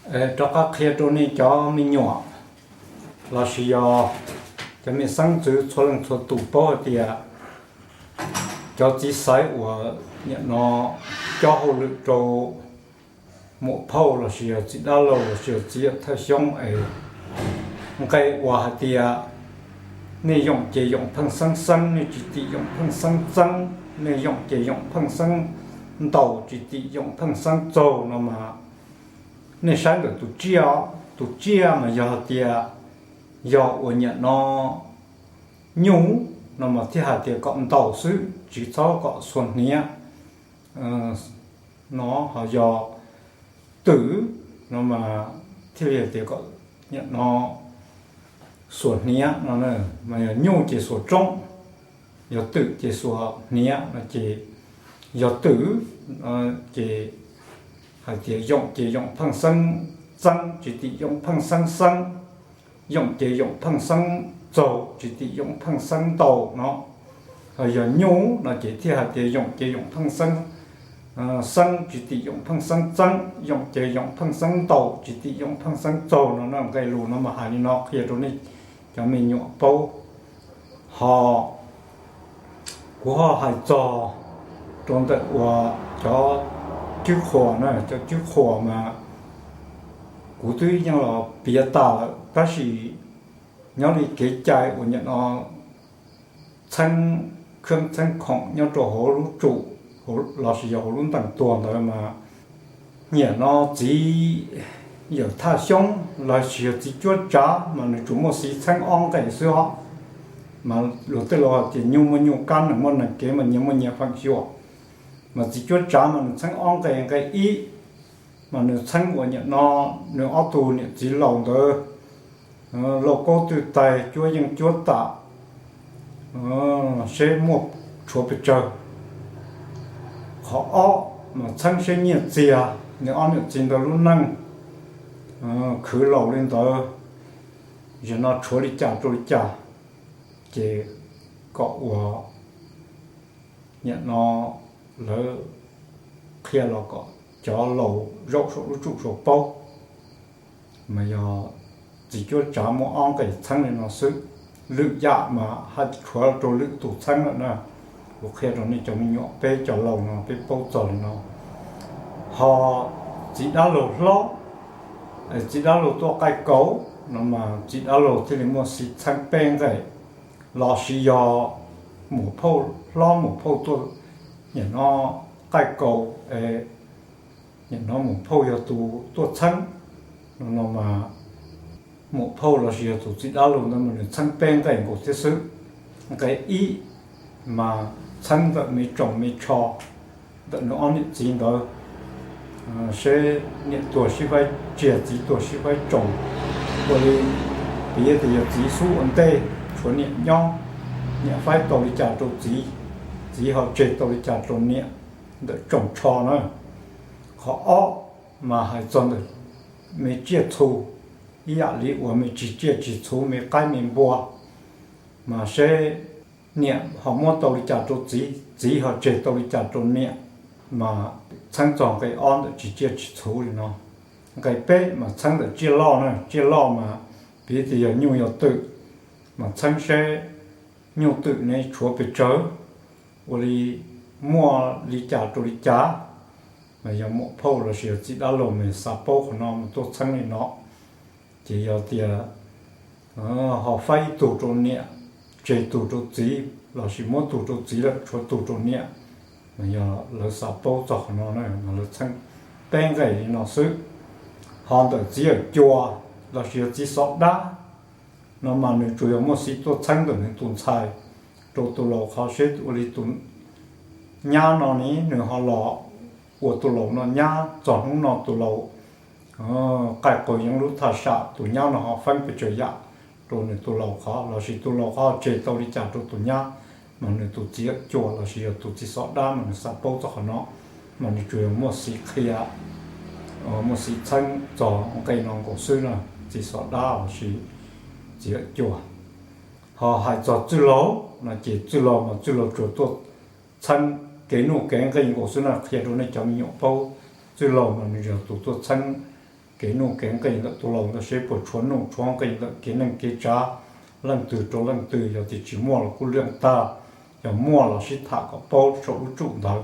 Rov qab qhia rau nej cov me nyuam lossis yog cov me xeeb ntxwv txhua leej txhua tus paub hais tias cov txiv xaiv uas nim no cob hauj lwm rau muam phauj lossis yog txiv dab laug lossis yog txiv yawm thawj xyoob es nqe uas hais tias nej yoom ces yoom pheej xeeb xeeb, nej tsis tim yoom pheej xeeb txeeb, nej yoom ces yoom pheej xeeb ntaus, tsis tim yoom pheej xeeb txaug no mas nej saib ntawm tus tsiaj, tus tsiaj mas yog hais tias yog uas nim no nyuj no mas thiaj hais tias kom ntaus xwb, tsis txhob kom xuas hniav no. Ho yog twm no mas thiaj li hais tias kom nim no xuas hniav no, mas yog nyuj ces xuas roob, yog twm ces xuas hniav no ces yog twm ces hais tias yoom ces yoom pheej xeeb txeeb, tsis tim yoom pheej xeeb xeeb, yoom ces yoom pheej xeeb txaug, tsis tim yoom pheej xeeb ntaus no. Ho yog nyuj no ces thiaj hais tias yoom ces yoom pheej xeeb xeeb, tsis tim yoom pheej xeeb txeeb, yoom ces yoom pheej xeeb ntaus, tsis tim yoom pheej xeeb txaug no na. Nqe lus no mas hais li no qhia rau nej cov me nyuam paub. Ho kuv ho hais txog rau ntawm uas cov cwb qhuas na, cov cwb qhuas mas kuv twb yeej los piav tas lawm tab sis nyob li kev cai uas nim no txheeb khab txheeb khoom nyob rau hauv lub tsum lossis yog hauv lub ntees tuag ntawd mas nim no txiv yawm thaj xyoob lossis yog txiv cuab tsav mas nws tsuas muaj xiv txheeb ob nqe xwb os. Mas luag tej laus hais tias nyuj muaj nyuj kab, nees muaj nees kev, mas nyias muaj nyias feem xyuam. Mas txiv cuab tsav mas nws txheeb ob nqe, nqe ib mas nws txheeb uas nim no nws ob tug niam txiv laus ntawd lauj kaub twb tais, cuab yeej cuab tam, seb muaj tshuav pes tsawg. Qhov ob mas txheeb seb nyiaj txiag nws ob niam txiv ntawd lub neej khwv laus li ntawd, zaum no tshuav li cas rau li cas, ces kom uas nim no lawv qhia los kom cov laus zaum saum lub tsum saum paub. Mas yog txiv cuab tsav muaj ob nqe txheeb li no xwb, lwm yam mas haj tshuav rau lwm tus txheeb lawm na. Kuv qhia rau nej cov me nyuam, peb cov laus no peb paub txog li no. Ho txiv dab laug hlob, txiv dab laug tuaj qaij kaus no mas txiv dab laug thiaj li muaj xiv txheeb peb nqe, lossis yog muam phauj hlob muam phauj tuaj nim no qaij kaus, nim no muam phauj yog tus tuaj txheeb no mas muam phauj lossis yog tus txiv dab laug ntawd mas nws txheeb peb nqe nkaus thiab xwb. Nqe ib mas txheeb ntawm me tsoos me tsho ntawm nws ob niam txiv ntawd, seb niam tuag sib faib tsiaj, txiv tuag sib faib tsoos. Ua li piv tias yog txiv xub ua ntej tshuav niam nyob, niam faib tau li cas rau txiv, txiv ho tseg tau li cas rau niam ntawm tsoos tsho na. Qhov ob mas hais txog ntawm me tsiaj txhu, ib yam li uas me tsis tsiaj tsis txhu, me qaib me npua, mas seb niam ho muab tau li cas rau txiv, txiv ho tseg tau li cas rau niam, mas txheeb txog nqe ob ntawm tsis tsiaj tsis txhu li no. Nqe peb mas txheeb ntawm tsiaj loj na, tsiaj loj mas piv tias yog nyuj yog twm, mas txheeb seb nyuj twm ne tshuav pes tsawg, ua li muaj li cas rau li cas. Mas yog muam phauj lossis yog txiv dab laug mas xav paub qhov no mas tuaj txheeb li no. Ces yog tias ho faib ib tug rau niam, tseg tug rau txiv lossis muab tug rau txiv lawm tshuav tug rau niam, mas yog lawv xav paub txog qhov no na mas lawv txheeb peb nqe li no xwb. Ho ntawm txiv yawm cua lossis yog txiv xov dab no mas nws tsuas yog muaj xiv tuaj txheeb ntawm nws tus ntxhais rau tus laus qhov seb ua li tus nyab no ne nws ho los ua tus laus no nyab, txog hnub no tus laus qaij qaug yeeb lub thaj sam, tus nyab no ho feeb pes tsawg yam rau nws tus laus qhov lossis tus laus qhov ho tseg tau li cas rau tus nyab, mas nws tus txiv yawm cua lossis yog tus txiv xov dab mas nws xav paub txog qhov no, mas nws tsuas yog muaj xiv qhia, muaj xiv txheeb txog nqe no nkaus xwb na, txiv xov dab lossis txiv yawm cua. Ho hais txog txwj laug no ces txwj laug mas txwj laug tsuas tuaj txheeb kev nuj kev nqi nkaus xwb na, qhia rau nej cov me nyuam paub. Txwj laug mas nws yog tus tuaj txheeb kev nuj kev nqis ntawm tus laus ntawd seb puas tshuav nuj tshuav nqis ntawm kev neej kev tsav leej twg rau leej twg, yog tias tsis muaj los kuj liaj tag, yog muaj los sib tham kom paub saum lub tsum ntawd,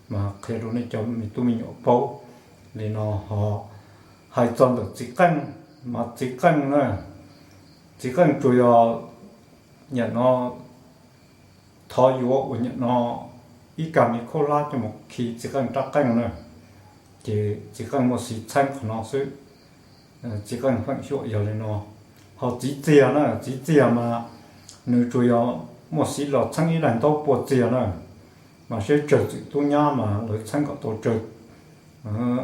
mas qhia rau nej cov me tub me nyuam paub li no. Ho hais txog ntawm txiv qeej, mas txiv qeej na, txiv qeej tsuas yog nyam no thov yuav uas nyam no ib kag me khaub hlab coj mus khi txiv qeej rab qeej na, ces txiv qeej muaj xiv txheeb qhov no xwb. Txiv qeej feem xyuam yog li no. Ho txiv txiag na, txiv txiag mas nws tsuas yog muaj xiv los txheeb ib daim ntaub pua txiag na, mas seb tsawg txwm tub nyab mas lawv txheeb kom tau tsawg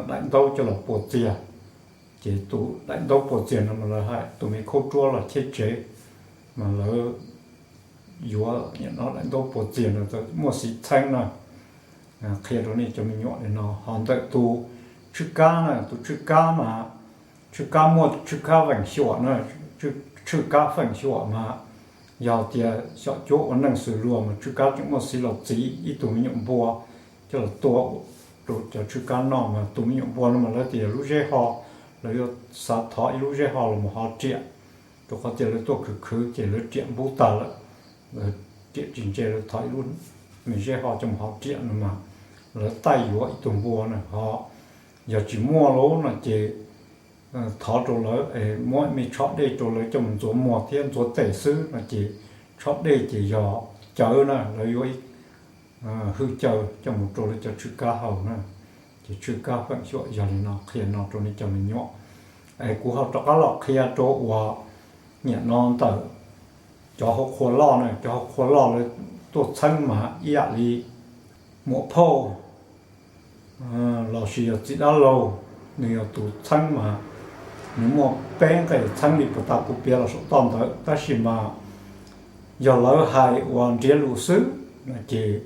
daim ntaub coj los pua txiag. Ces tus daim ntaub pua txiag no mas lawv hais tus me khaub ruab los cheb tsev, mas lawv yuav daim ntaub pua txiag no muaj xiv txheeb na. Qhia rau nej cov me nyuam li no. Ho ntawm tus tshwj kab na, tus tshwj kab mas tshwj kab muaj tshwj kab feem xyuam na, tshwj kab feem xyuam mas yog tias xyom cuab ua neej xws luag mas tshwj kab tseem muaj xiv los txiv ib tug me nyuam npua coj los tua rau cov tshwj kab noj, mas tus me nyuam npua no mas lawv tias yog lub zeb ho, lawv yuav xav thov ib lub zeb ho los mus hov riam, rau qhov tias lawv tuaj khwv khwv ces lawv riam npub tag lawm, lawv riam tsis ntse lawv thov ib lub me zeb ho coj mus hov riam no mas lawv taij yuav ib tug npua na. Ho yog tsis muaj lawm no ces thov rau lawv es muab me tsho dej rau lawv coj mus ntxuav muag thiab ntxuav tes xwb no ces tsho dej ces yog cawv na, lawv yuav hwj cawv coj mus rau lawv cov tshwj kab haus na. Ces tshwj kab feem xyuam yog li no, qhia no rau nej cov me nyuam. Es kuv ho rov qab los qhia rau uas nyam no ntawm cov hauv qhua loj na, cov hauv qhua loj lawv tuaj txheeb mas ib yam li muam phauj lossis yog txiv dab laug, nws yog tus txheeb mas nws muaj peb nqe txheeb li puag ta kuv piav los saum toj ntawd, tab sis mas yog lawv hais uas nrhiav lus xwb no ces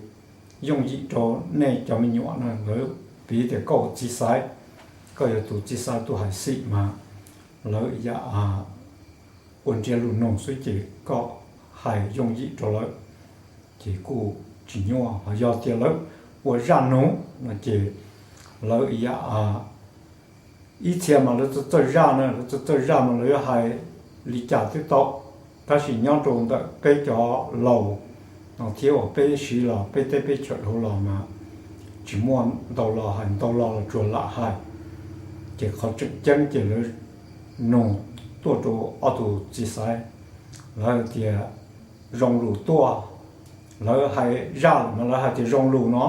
yooj yim rau nej cov me nyuam no. Lawv piv tias koj ua txiv xaiv, koj yog tus txiv xaiv tus hais xim mas lawv yam ua nrhiav lus nug xwb ces koj hais yooj yim rau lawv ces kuj tsis nyuaj. Ho yog tias lawv ua zaj nug no ces lawv yam ib txhia mas lawv txawj txawj zaj na, lawv txawj txawj zaj mas lawv yuav hais li cas twb tau, tab sis nyob rau ntawm peb cov laus no thiab uas peb siv los peb teb peb chaws dhau los mas tsis muaj ntau lo hais, ntau lo los tsuas lam hais. Ces qhov tseem ceeb ces lawv nug tuaj rau ob tug txiv xaiv, lawv hais tias zoo lus tuaj, lawv hais zaj lawm mas lawv hais tias zoo lus no,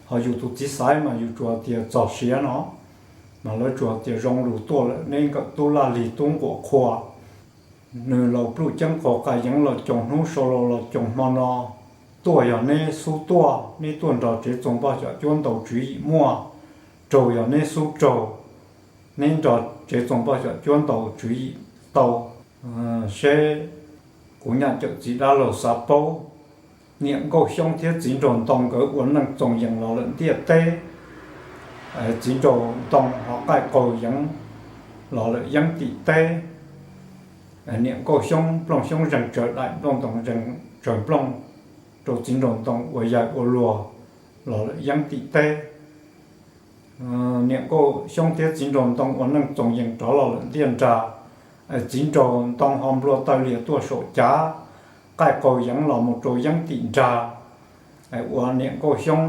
ho yus tus txiv xaiv mas yus tsuas tias txog siav no, mas lawv tsuas tias zoo lus tuaj lawm, neb nkawm tub laj lig tub nquam qhua, nws laus pluj ceeb qaug qas yeev los coos hnub, sau laus los coos hmo no, tuaj yog neb xub tuaj, neb tuaj nrog tsev txoos npog xyom cuab ntaus tswv yim muaj, raug yog neb xub raug, neb nrog tsev txoos npog xyom cuab ntaus tswv yim tau. Seb kuv nyaj cawm txiv dab laug xav paub, niam Nkauj Xyoob thiab txiv nraug Ntoo nkawd ua neej txoos yees los lawm ntiaj teb. Txiv nraug Ntoo ho qaij qaug yeev los lawm yeeb tim teb. Niam Nkauj Xyoob Nplooj Xyoob Zeeg Tsaws Daim Nplooj Ntoo Zeeg Tsaws Nplooj rau txiv nraug Ntoo ua yaig ua luag los lawm yeeb tim teb. Niam Nkauj Xyoob thiab txiv nraug Ntoo ua neej txoos yees rov los lawm ntiaj nrag. Txiv nraug Ntoo ho nplua taw lias tuaj saum cav, qaij qaug yeev los mus rau yeeb tim nrag. Ua niam Nkauj Xyoob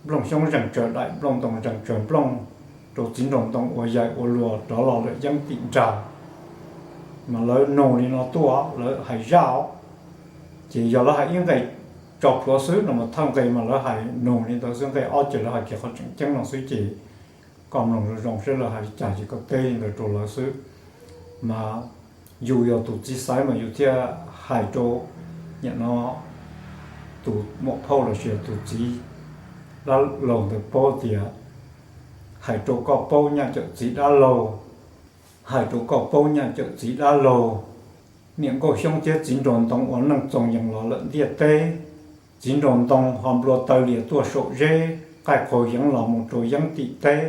Nplooj Xyoob Zeeg Tsaws Daim Nplooj Ntoo Zeeg Tsaws Nplooj rau txiv nraug Ntoo ua yaig ua luag rov los lawm yeeb tim nrag. Mas lawv nug li no tuaj, lawv hais zaj os. Ces yog lawv hais ib nqe tso plhuav xwb no mas thawj nqe mas lawv hais nug li ntawd xwb, nqe ob ces lawv hais kiag qhov tseem ceeb no xwb ces koj mloog zoo zoo seb lawv hais li cas ces koj teb li ntawd rau lawv xwb. Mas yus yog tus txiv xaiv mas yus thiaj hais rau nyam no tus muam phauj lossis yog tus txiv dab laug ntawd paub tias hais rau koj paub nyaj cawm txiv dab laug, hais rau koj paub nyaj cawm txiv dab laug. Niam Nkauj Xyoob thiab txiv nraug Ntoo ua neej txoos yees los lawm ntiaj teb. Txiv nraug Ntoo ho nplua taw lias tuaj saum zeb, qaij qaug yeev los mus rau yeeb tim teb.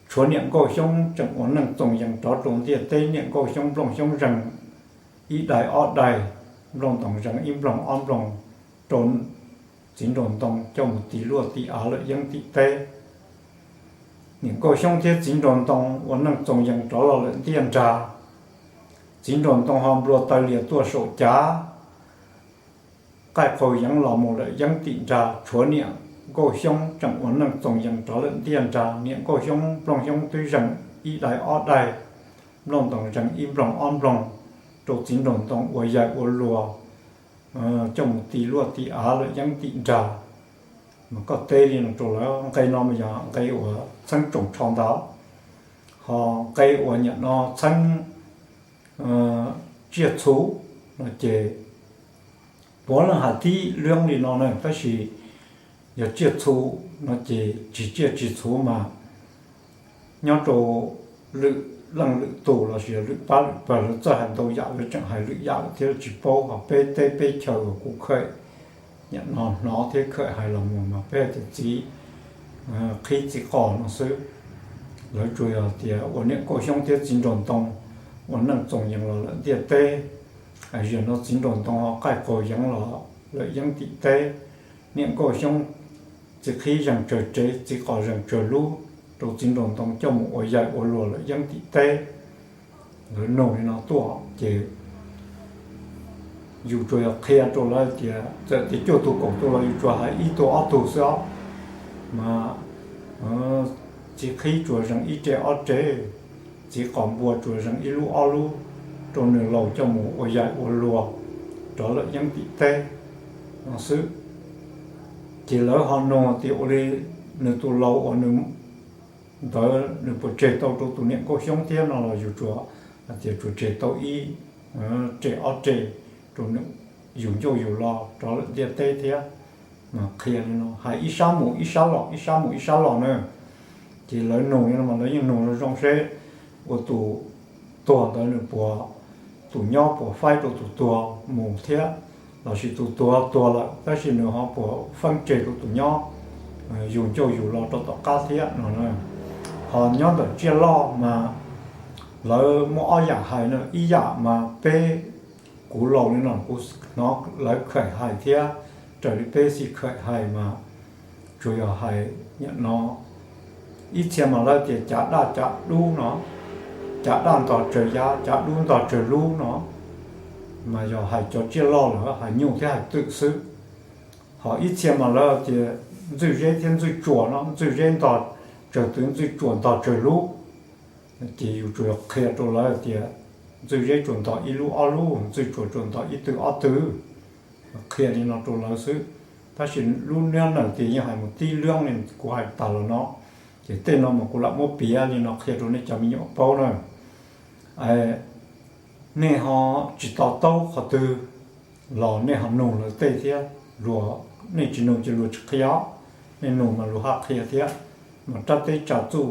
Tshuav niam Nkauj Xyoob tseem ua neej txoos yees rov rau ntiaj teb, niam Nkauj Xyoob Nplooj Xyoob Zeeg ib daim ob daim, Nplooj Ntoo Zeeg ib nplooj ob nplooj rau txiv nraug Ntoo coj mus tis luaj tis av lawm yeeb tim teb. Niam Nkauj Xyoob thiab txiv nraug ntoo ua neej txoos yees rov los lawm ntiaj nrag. Txiv nraug ntoo ho nplua taw lias tuaj saum cav, qaij qaug yeev los mus lawm yeeb tim nrag. Tshuav niam Nkauj Xyoob tseem ua neej txoos yees rov lawm ntiaj nrag. Niam Nkauj Xyoob nplooj xyoob twb zeeg ib daim ob daim, nplooj ntoos zeeg ib nploog ob nploog, rau txiv nraug ntoo ua yaig ua luag coj mus ti luaj ti av lawm yeeb tim nrag. Mas koj teb li no rau lawv, nqe no mas yog nqe uas txheeb tsoom tsho ntawd. Ho nqe uas nyam no txheeb tsiaj txhu no ces puav leej hais tib luab li no na, tab sis yog tsiaj txhu no ces tsis tsiaj tsis txhu mas nyob rau lwm leej lwm tus lossis lwm pab lwm pawg lawv txawj hais ntau yam, lawv tseem hais lwm yam lawm thiab tsis paub. Ho peb teb peb chaw uas kuv khawm nyam no hnov thiab khawm hais los mus mas peb hais tias txiv qhib txiv qos no xwb. Lawv tsuas yog tias ua niam Nkauj Xyoob thiab txiv nraug ntoo ua neej txoos yees los lawm ntiaj teb. Zaum no txiv nraug ntoo ho qaij qaug yeev los lawm yeeb tim teb. Niam Nkauj Xyoob txiv qhib zeeg tsawg tsev, txiv qos zeeg tsawg lub, rau txiv nraug ntoo coj mus ua yaig ua luag lawm yeeb tim teb. Lawv nug li no tuaj ces yus tsuas yog qhia rau lawv tias txawm tias cuaj tug kaum tug los yus tsuas hais ib tug ob tug xwb os. Mas txiv qhib tsuas zeeg ib tsev ob tsev, txiv qos npua tsuas zeeg ib lub ob lub, rau nws laus coj mus ua yaig ua luag rov lawm yeeb tim teb no xwb. Ces lawv ho nug tias ua li nws tus laus uas nws ntawd nws puas tseg tau rau tus niam Nkauj Xyoob thiab no los yus tsuas hais tias tsuas tseg tau ib tsev ob tsev, rau nws yug ncauj yug lo rov lawm ntiaj teb thiab. Mas qhia li no, hais ib sab mus ib sab los ib sab mus ib sab los na. Ces lawv nug li no mas lawv yeej nug zoo zoo seb ua tus tuag ntawd nws puas, tus nyob puas faib rau tus tuag mus thiab, lossis tus tuag tuag lawm tab sis nws ho puas feeb tseg rau tus nyob yug ncauj yug lo rau tom qab thiab no. Ho nyob ntawm tsiaj loj mas lawv muaj ob yam hais na, ib yam mas peb, kuv laus li no kuv hnov lawv khawm hais thiab, raws li peb xij khawm hais mas tsuas yog hais nyam no ib txhia mas lawv tias cav daj cav dub no, cav daj ntog tsawg yav, cav dub ntog tsawg lub no, mas yog hais cov tsiaj loj lawm hais nyuj thiab hais twm xwb. Ho ib txhia mas lawv tias ntxwj zeb thiab ntxwj tsuas no, ntxwj zeb ntog tsawg twg, ntxwj tsuas ntog tsawg lub. Ces yus tsuas qhia rau lawv tias ntxwj zeb tsuas ntog ib lub ob lub, ntxwj tsuas tsuas ntog ib twg ob twg. Qhia li no rau lawv xwb. Tab sis lub niab nawm tias yeej hais mus tib luab li kuv hais tas los no, ces tej no mas kuv lam muab piav li no qhia rau nej cov me nyuam paub na. Nej ho tsis to taub qhov twg los nej ho nug lawv tej thiab, luag, nej tsis nug ces luag tsis qhia, nej nug mas luag haj qhia thiab. Mas rab teb tsa txuj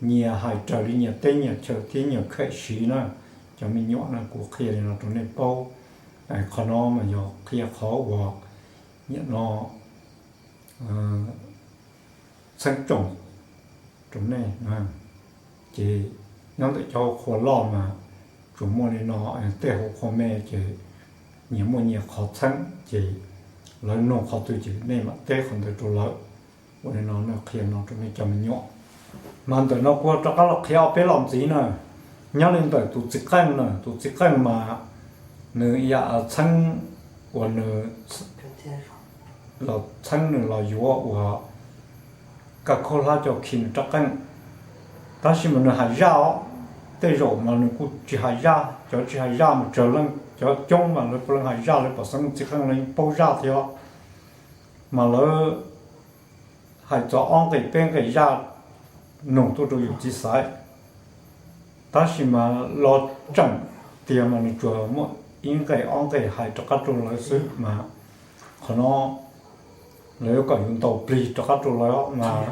nyias hais raws li nyias teb nyias chaw thiab nyias khawm siv na. Cov me nyuam na, kuv qhia li no rau nej paub. Qhov no mas yog qhia qhov uas nyam no txheeb tsoom rau nej. Ces nyob ntawm cov hauv qhua loj mas tsuas muaj li no, tej hauv qhua me ces nyias muaj nyias qhov txheeb, ces lawv nug qhov twg ces nej mam teb qhov ntawd rau lawv. Ua li no qhia no rau nej cov me nyuam. Mas ntawm no kuv rov qab los qhia ob peb los ntxiv na. Nyob li ntawm tus txiv qeej na, tus txiv qeej mas nws yam txheeb uas nws los txheeb nws los yuav uas kaj khaub hlab coj khi nws rab qeej. Tab sis mas nws hais zaj os, tej zaum mas nws kuj tsis hais zaj, cov tsis hais zaj mas tsawg leej, cov coob mas lawv puav leej hais zaj, lawv pom xeeb txiv qeej lawv yeej paub zaj thiab. Mas lawv hais txog ob nqe peb nqe zaj nug tuaj rau yus txiv xaiv. Tab sis mas los tseem tiag mas nws tsuas muaj ib nqe ob nqe hais rov qab rau lawv xwb mas qhov no lawv yuav kom yus ntaus plig rov qab rau lawv mas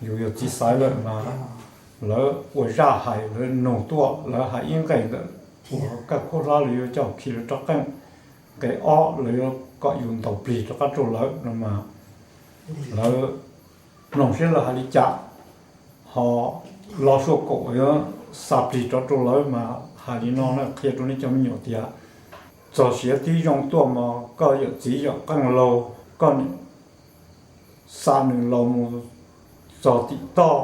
yus yog txiv xaiv lawm mas lawv ua zaj hais, lawv nug tuaj, lawv hais ib nqe ntawm uas kaj khaub hlab lawv yuav coj khi lawv rab qeej, nqe ob lawv yuav kom yus ntaus plig rov qab rau lawv no mas lawv mloog seb lawv hais li cas, ho los suab kaum yuav xa plig rov rau lawv mas hais li no na, qhia rau nej cov me nyuam tias txog siav tib zoo tuaj mas koj yawm txiv yawm qeej laug, koj xa nws los mus txog tim toj,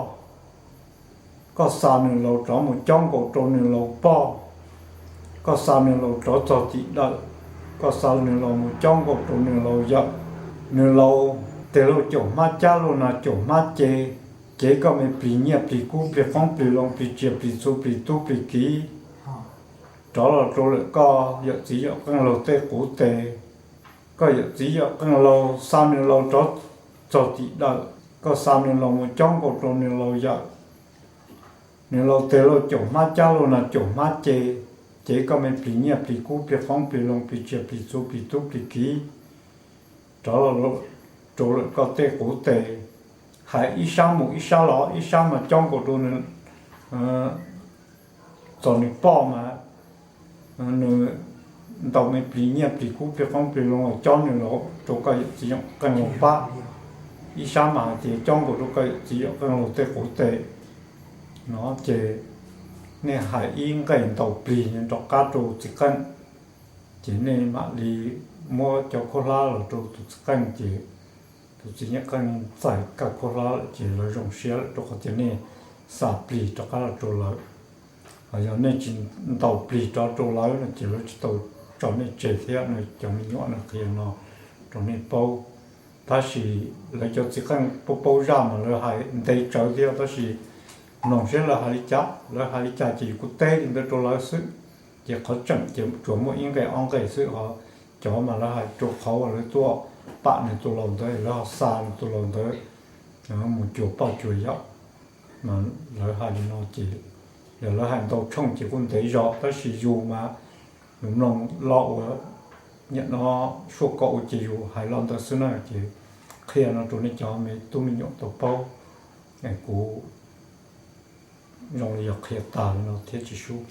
koj xa nws laus rov mus cob nkaus rau nws laus pog, koj xa nws laus rov txog tim dawm, koj xa nws laus mus cob nkaus rau nws laus yawm, nws laus tes laus caum hmab cab laus nas caum hmab ces, cev koj me plig nyiaj plig kub plig qoob plig loo plig tsiaj plig txhu plig tub plig kiv rov los rau lawm koj yawm txiv yawm qeej laus tej quv tes. Koj yawm txiv yawm qeej laus xa nws laus rov txog tim dawm, koj xa nws laus mus cob nkaus rau nws laus yawm, nws laus tes laus caum hmab cab laus nas caum hmab ces, cev koj me plig nyiaj plig kub plig qoob plig loo plig tsiaj plig txhu plig tub plig kiv rov los rau lawm koj tej quv tes. Hais ib sab mus ib sab los, ib sab mas cob nkaus rau nws, txog nws pog mas nws ntaus me plig nyiaj plig kub plig qoob plig loo los cob nws laus rau koj yawm txiv yawm qeej laus pab. Ib sab mas hais tias cob nkaus rau koj yawm txiv yawm qeej laus tej quv tes no ces nej hais ib nqe ntaus plig rov qab rau txiv qeej, ces nej mam li muab cov khaub hlab los rau tus txiv qeej ces tus txiv yawm qeej txais kawg khaub hlab lawm ces lawv zoo siab lawm rau qhov tias nej xa plig rov qab los rau lawv. Ho yog nej tsis ntaus plig rov rau lawv no ces lawv tsis tau tso nej tseg thiab no. Cov me nyuam no qhia no rau nej paub. Tab sis lawv cov txiv qeej paub paub zaj mas lawv hais ntev tsawv thiab, tab sis mloog seb lawv hais li cas, lawv hais li cas ces yus kuj teb li ntawd rau lawv xwb. Ces qhov tseem ces tsuas muaj ib nqe ob nqe xwb, ho cov mas lawv hais rau qhov uas lawv tuaj pam nws tus laus ntawd, lawv ho xa nws tus laus ntawd mus cuag poj cuag yawm. Mas lawv hais li no ces yog lawv hais ntau tshooj ces kuj ntev zog, tab sis yus mas yus mloog lo uas nim no suaj kaum ua ces yus hais lo ntawd xwb na. Ces qhia no rau nej cov me tub me nyuam tau paub. Kuv zoo li yog qhia tas li no thiab tsis sub.